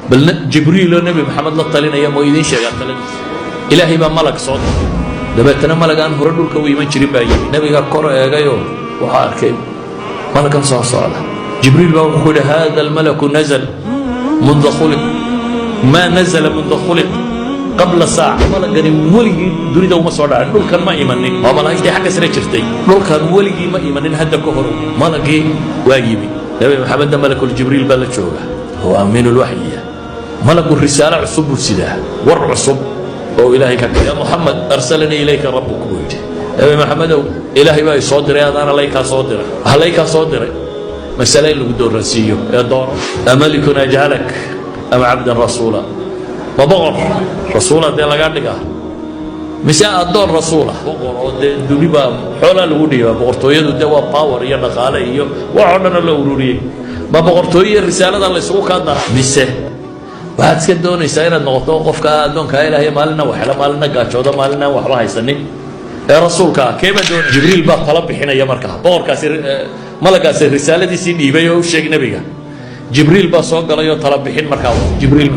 Bal Jibriiloo Nebi Maxamed la talinaya moo idiin sheegaa taladiisa? Ilaahay baa malag soo diray. Dabeetana malag aan hore dhulka u iman jirin baa yimi. Nebiga kor eegayoo waxaa arkay malagan soo socda. Jibriil baa wuxuu ku yidhi: "هذا الملك نزل منذ خلق ما نزل منذ خلق قبل ساعة." Malagani weligii dunida uma soo dhacin, dhulkan ma imanin. Waa malaa'igtii xagga sare jirtay, dhulkan weligii ma imanin hadda ka hor. Malagii waa yimi. Nebi Maxamedna malakuljibriil baa la jooga oo amiinulwaxyiya. Malagu risaalo cusub buu sidaa, war cusub oo Ilaahay ka: "يا محمد، أرسلني إليك ربك," buu yidhi. Nebi Maxamedow, Ilaahay baa i soo diray, adaana laykaa soo diray. Waxaa laykaa soo diray masale in lagu dooransiiyo ee dooro: أملك أجعلك أم عبدا رسولا? Ma boqor rasuula dee lagaa dhigaa mise addoon rasuula? Boqor oo dee dunibaa xoolaa lagu dhiibaa. Boqortooyadu dee waa power iyo dhaqaale iyo wax oo dhanoo la ururiyey. Ma boqortooyo iyo risaalada la isugu kaa dara, mise waxaad iska doonaysaa inaad noqoto qofka addoonkaa Ilaahay, maalina wax hela, maalina gaajooda, maalina aan waxba haysanin ee rasuulka ah? Keebaa doonay? Jibriil baa tala bixinaya. Markaa boqorkaasi malagaasi risaaladiisii dhiibay oo u sheeg nebiga. Jibriil baa soo galay oo tala bixin. Markaa Jibriil